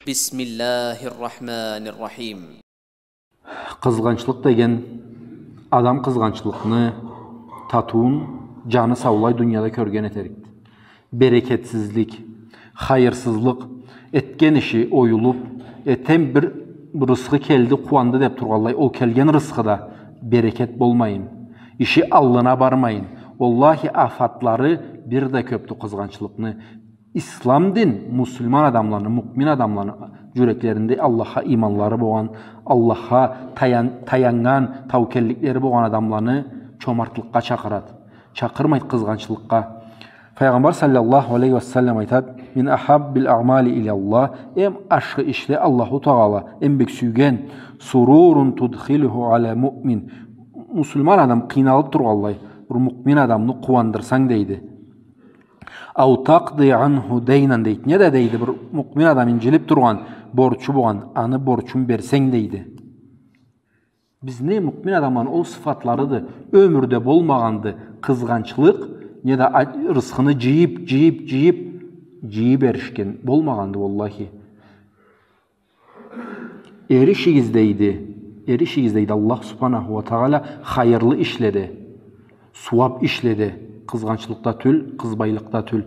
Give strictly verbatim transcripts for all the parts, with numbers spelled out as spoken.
بسم الله الرحمن الرحيم. Къызгъанчлыкъ деген, адам къызгъанчлыкъны татыуун джаны саулай дунияда кёрген этерикди. Берекетсизлик, хайырсызлыкъ, этген иши оюлуп, этем бир рысхы келди, къууанды деп тургъанлай, ол келген рысхыда берекет болмайын, иши аллына бармайын. Уаллахи, афатлары бир да кёпдю къызгъанчлыкъны. Ислам дин муслиман адамланы, муъмин адамланы джюреклеринде Аллахха иманлары болгъан, Аллахха таян-, таяннган, таукелликлери болгъан адамланы чомартлыкъгъа чакъырады. Чакъырмайды къызгъанчлыкъгъа. Файгъамбар саллаллаху алейхи ва саллам айтады: من أحب الأعمال إلى الله, эм ашхы ишле Аллаху Тагъала эм бек сюйген, سرور تدخله على مؤمن, муслиман адам къыйналып тургъанлай, бир муъмин адамны къууандырсанг, дейди. أو تقضي عنه دينا, дейди. Не да, дейди, бир муъмин адам инджилип тургъан, борчу болгъан, аны борчун берсенг, дейди. Бизни муъмин адамланы ол сыфатларыды. Ёмюрде болмагъанды къызгъанчлыкъ, не да а-, рысхыны джыйып, джыйып, джыйып, джыйып эришген болмагъанды, уаллахи. Эришигиз, дейди. Эришигиз, дейди Аллах субханаху ва тагъала, хайырлы ишледе, сууап ишледе, къызгъанчлыкъда тюл, къызбайлыкъда тюл.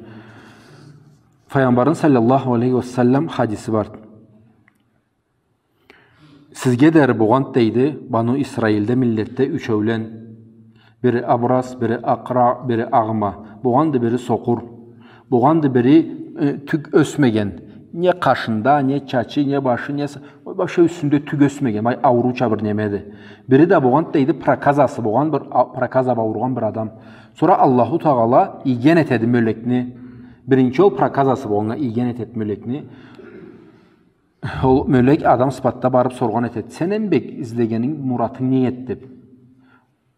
Файгъамбарны саллаллаху алейхи ва саллам хадиси бар. Сизге дери болгъанды, дейди, Бану Исраилде, миллетде ючеулен. Бири Абрас, бири Акъра, бири Агъма. Болгъанды бири сокъур. Болгъанды бири, э, тюк ёсмеген. Не къашында, не чачы, не башы, не с-, вообще юсюнде тюк ёсмеген. Бай, аурууча бир немеди. Бири да болгъанды, дейди, проказасы болгъан бир, а-, проказа бла ауругъан бир адам. Сора Аллаху Тагъала ийген этеди мёлекни. Биринчи ол проказасы болгъаннга ийген этеди мёлекни. Ол мёлек адам сыпатда барып соргъан этеди: «Сен эм бек излегенинг, муратынг не эди?» — деп.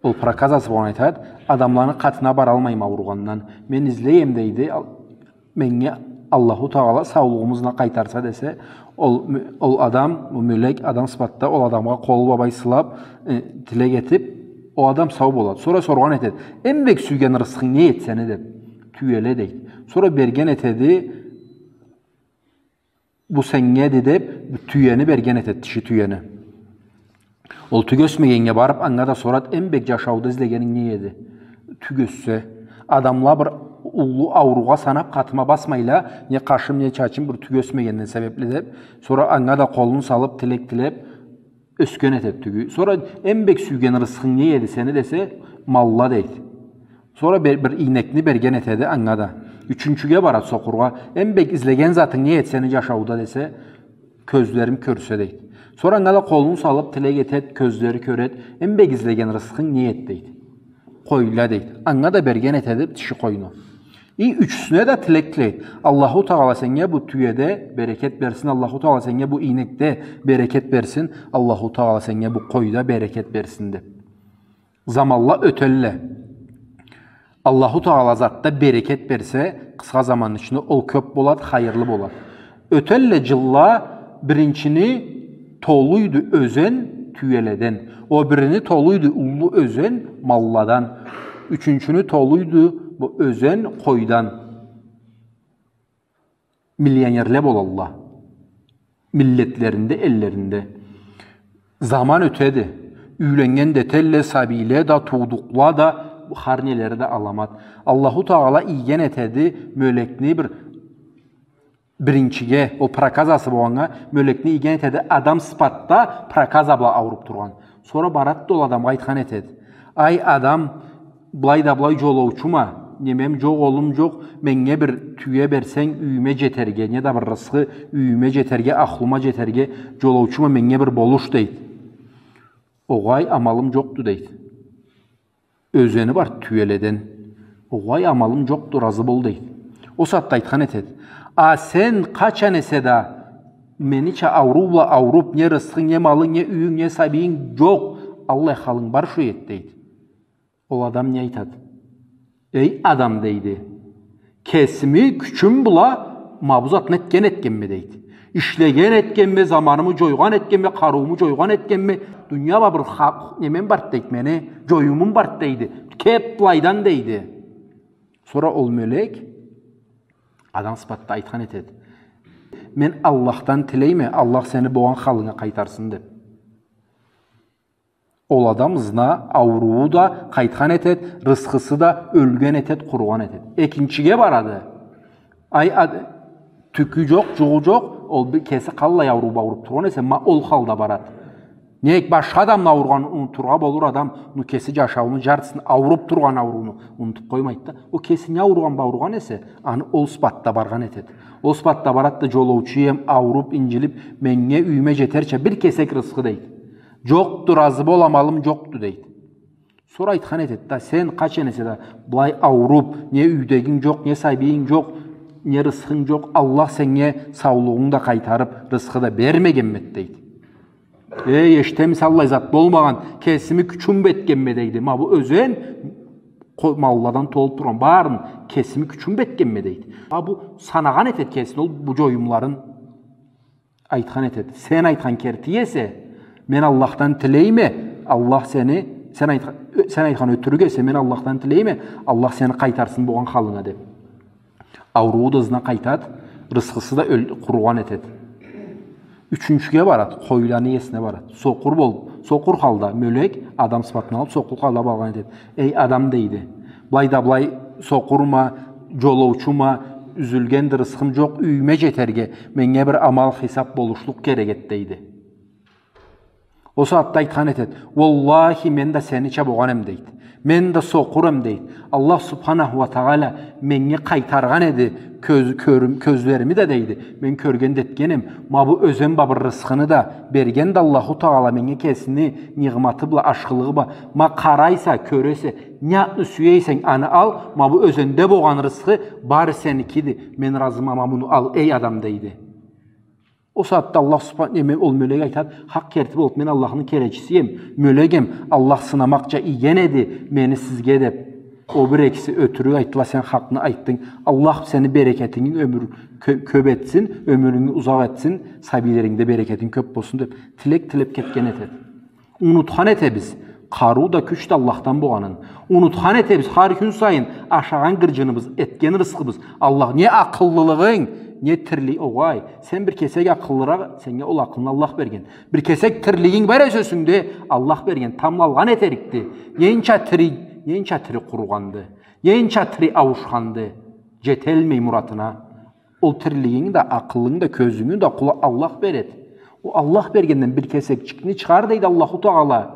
Ол проказасы болгъан айтады: «Адамланы къатына баралмайма ауругъандан. Мен излейме, — дейди, — ал-, меннге Аллаху Тагъала саулугъуму ызына къайтарса», — десе, ол мё-, ол адам, ол мёлек адам сыпатда ол адамгъа къолу бла бай сылап, э, тилек этип, ол адам сау болады. Сора соргъан этеди: «Эм бек сюйген рысхынг не эди сени?» — деп. «Тюеле», — дейди. Сора берген этеди: «Бу сеннге эди», — деп, бу тюени берген этеди, тиши тюени. Ол тюк ёсмегеннге барып, анга да сорады: «Эм бек джашауда излегенинг не эди?» «Тюк ёссе». Адамла бир уллу ауругъа санап, къатыма басмайла, не къашым, не чачым, бир тюк ёсмегенден себепли деп. Сора анга да къолун салып, тилек тилеп, ёсген этеди тюгю. Сора: «Эм бек сюйген рысхынг не эди сени?» — десе, «Малла», — дейди. Сора бир, бир ийнекни берген этеди анга да. Ючюнчюге барады, сокъургъа: «Эм бек излеген затынг не эди сени джашауда?» — десе, «Кёзлерим кёрсе», — дейди. Сора анга да къолун салып, тилек этеди, кёзлери кёреди. «Эм бек излеген рысхынг не эди?» — дейди. «Къойла», — дейди. Анга да берген этеди тиши къойну. И ючюсюне да тилек тилейди: «Аллаху Тагъала сеннге бу тюеде берекет берсин, Аллаху Тагъала сеннге бу ийнекде берекет берсин, Аллаху Тагъала сеннге бу къойда берекет берсин», — деп. Заманла ётелле. Аллаху Тагъала затда берекет берсе, къысха заманны ичинде ол кёп болады, хайырлы болады. Ётелле джылла, биринчини толуйду ёзен тюеледен, о бирини толуйду уллу ёзен малладан, ючюнчюню толуйду бу ёзен къойдан. Миллионерле болалла. Миллетлеринде, эллеринде. Заман ётеди. Юйленнген да этелле, сабийле да, туудукъла да, хар нелери да аламат. Аллаху Тагъала ийген этеди мёлекни бир Биринчиге, ол проказасы болгъаннга, мёлекни ийген этеди, адам сыпатда проказа бла ауруп тургъан. Сора барады да ол адамгъа айтхан этеди: «Ай, адам, былай да былай джолоучума, немем джокъ, олум джокъ, меннге бир тюе берсенг, юйюме джетерге, не да бир рысхы, юйюме джетерге, ахлума джетерге, джолоучума, меннге бир болуш», — дейди. «Огъай, амалым джокъду», — дейди. Ёзени бар тюеледен. «Огъай, амалым джокъду, разы бол», — дейди. Ол сагъатда айтхан этеди: «А сен къачан эсе да менича ауруу бла ауруп, не рысхынг, не малынг, не юйюнг, не сабийинг джокъ, аллай халынг бар шо эди», — дейди. Ол адам не айтады? «Эй адам, — дейди, — кесими кючюм бла ма бу затны этген этгенме, — дейди. — Ишлеген этгенме, заманымы джойгъан этгенме, къарыууму джойгъан этгенме, дуния бла бир ха-, немем барды, — дейди, — мени джоюмум барды, — дейди. — Кет былайдан», — дейди. Сора ол мёлек адам сыпатда айтхан этеди: Мен Аллахдан тилейме, Аллах сени болгъан халынга къайтарсын деп. Ол адам ызына аурууу да къайтхан этет, рысхысы да ёлген этет, къуругъан этет. Экинчиге барады. Ай, ад-, тюкю джокъ, джугъу джокъ, ол бир кеси къаллай ауруу ауруп тургъан эсе, ма ол халда барады. Нек башха адамны ауругъанын унутургъа болур адам, ну кеси джашаууну джартысын ауруп тургъан аурууну унутуп къоймайды да. Ол кеси не ауругъан ба ауругъан эсе, аны ол сыпатда баргъан этет. Ол сыпатда барад да, джолоучу эм, ауруп, инджилип, меннге юйюме джетерча бир кесек рысхы дейди. Джокъду, разы болама, алым джокъду дейди. Сора айтхан этет да, сен къачан эсе да былай ауруп, не юйдегинг джокъ, не сабийинг джокъ, не рысхынг джокъ, Аллах сеннге саулугъунгу да къайтарып, рысхы да бермегенмеди дейди. Эй, эшитемисе, аллай зат болмагъан, кесими кючюм бла этгенме дейди. Ма бу ёзен къо-, малладан толуп тургъан, барын кесими кючюм бла этгенме дейди. Ма бу санагъан этет кесин ол бу джоюмларын. Айтхан этет. Сен айтхан керти эсе, мен Аллахдан тилейме, Аллах сени, сен айтха-, сен айтхан ётюрюк эсе, мен Аллахдан тилейме, Аллах сени къайтарсын болгъан халынга деп. Аурууу да ызына къайтад, рысхысы да ёл-, къуругъан этед. Ючюнчюге барад, къойланы иесине барад. Сокъур болуп, сокъур халда, мёлек, адам сыпатын алып, сокъур халда баргъан этед. Эй, адам, дейди. Былай да былай сокъурма, джолоучума, юзюлгенди, рысхым джокъ, юйюме джетерге, меннге бир амал, хисап болушлукъ керек эд, дейди. Ол сагъатда айтхан этед, уаллахи, мен да сенича болгъан эм, дейди. Мен да сокъур эм, дейди. Аллах субханаху уа тагъала меннге къайтаргъан эди кёз-, кёрюм-, кёзлерими да, дейди. Мен кёрген да этген эм. Ма бу ёзен бла бир рысхыны да берген да Аллаху Тагъала меннге кесини нигъматы бла, ашхылыгъы бла. Ма къарайса, кёресе, не затны сюе эсенг, аны ал, ма бу ёзенде болгъан рысхы бары сеникиди. Мен разыма, ма муну ал, эй адам, дейди. Ол сагъатда Аллах субхан-, неме, ол мёлек айтад, хакъ керти болуп, мен Аллахны келечиси эм, мёлек эм, Аллах сынамакъча ийген эди мени сизге деп. Ол бир экиси ётюрюк айтдыла, сен хакъны айтдынг. Аллах сени берекетинги ёмюр кё-, кёп этсин, ёмюрюнгю узакъ этсин, сабийлерингде берекетинг кёп болсун деп, тилек тилеп кетген этед. Унутхан этебиз, къарыу да, кюч да Аллахдан болгъанын. Унутхан этебиз, хар кюн сайын ашагъан гырджыныбыз, этген рысхыбыз. Аллах, не акъыллылыгъынг, не тирли-, огъай, сен бир кесек акъыллыракъ, сеннге ол акъылны Аллах берген. Бир кесек тирлигинг бар эсе юсюнгде, Аллах берген, тамбла алгъан этерикди. Ненча тири, ненча тири къуругъанды, ненча тири ауушханды, джетелмей муратына. Ол тирлигинги да, акъылынгы да, кёзюнгю да къула-, Аллах беред. Ол Аллах бергенден бир кесекчикни чыгъар, дейди Аллаху Тагъала.